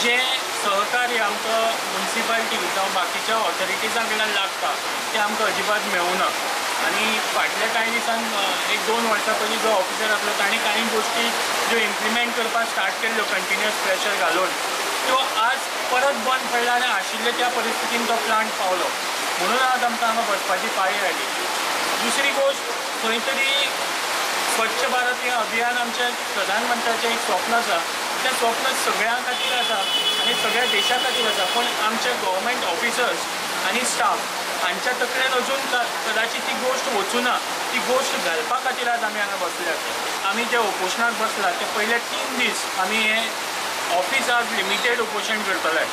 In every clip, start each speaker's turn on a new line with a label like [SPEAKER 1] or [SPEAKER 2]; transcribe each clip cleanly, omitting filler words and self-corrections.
[SPEAKER 1] जे सहकार्य आमकां मुन्सिपालिटी जावं बाकीच्या ऑथॉरिटीजां कडल्यान लागता तें आमकां अजिबात मेळूना. आनी फाटल्या कांय दिसान 1-2 वर्सां पयलीं जो ऑफिसर आसलो ताणें कांय गोश्टी ज्यो इम्प्लिमेंट करपाक स्टार्ट केल्ल्यो कंटिन्युअस प्रेशर घालून त्यो आज परत बंद पडल्या आनी आशिल्ले त्या परिस्थितीन तो प्लांट पावलो. म्हणून आज आमकां हांगा बसपाची पाळी आयली. दुसरी गोश्ट, खंय तरी स्वच्छ भारत हें अभियान आमच्या प्रधानमंत्र्याचें एक स्वप्न आसा. तें स्वप्न सगळ्यां खातीर आसा आनी सगळ्या देशा खातीर आसा, पूण आमचे गव्हर्मेंट ऑफिसर्स आनी स्टाफ हांच्या तकलेन अजून कदाचित ती गोश्ट वचूना. ती गोश्ट घालपा खातीर आज आमी हांगा बसले आसा. आमी जे उपोशणाक बसला ते पयले 3 दीस आमी हें ऑफिस आज लिमिटेड उपोशण करतले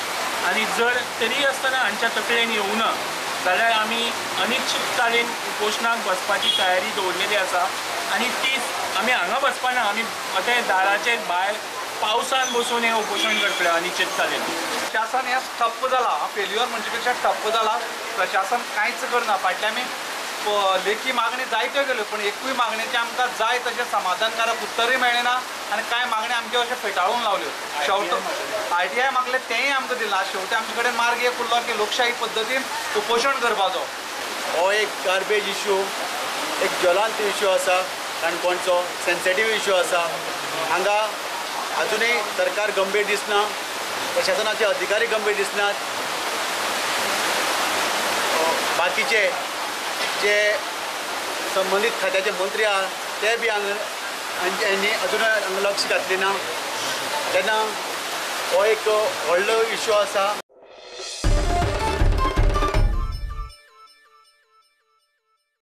[SPEAKER 1] आनी जर तरी आसतना हांच्या तकलेन येवना जाल्यार आमी अनिश्चितकालीन उपोशणाक बसपाची तयारी दवरलेली आसा. आनी ती आमी हांगा बसपाना, आमी आतां दाराचेर भायर पावसान बसून हें उपोशण करतले अनिश्चितकालीन.
[SPEAKER 2] प्रशासन हें ठप्प जालां, फेल्युअर म्हणचे पेक्षा ठप्प जालां. प्रशासन कांयच करना. फाटल्या आमी लेखी मागणी जायत्यो केल्यो, पूण एकूय मागणेचें आमकां जाय तशें समाधानकारक उत्तरूय मेळ्ळें ना आनी कांय मागण्यो आमच्यो अशें फेटाळून लावल्यो. शेवट RTI मागलें तेंय आमकां दिलें ना. शेवटी आमचे कडेन मार्ग एक उरलो की लोकशाही पद्दतीन उपोशण करपाचो.
[SPEAKER 3] हो एक गार्बेज इशू, एक ज्वलांत इशू आसा, काणकोणचो सेन्सिटीव इशू आसा. हांगा अजुनूय सरकार गंभीर दिसना, प्रशासनाचे अधिकारी गंभीर दिसनात. बाकीचे जे संबंदीत खात्याचे मंत्री आहा ते बी हांगा हांणी अजून हांगा लक्ष घातलें ना. तेन्ना हो एक व्हडलो इशू आसा.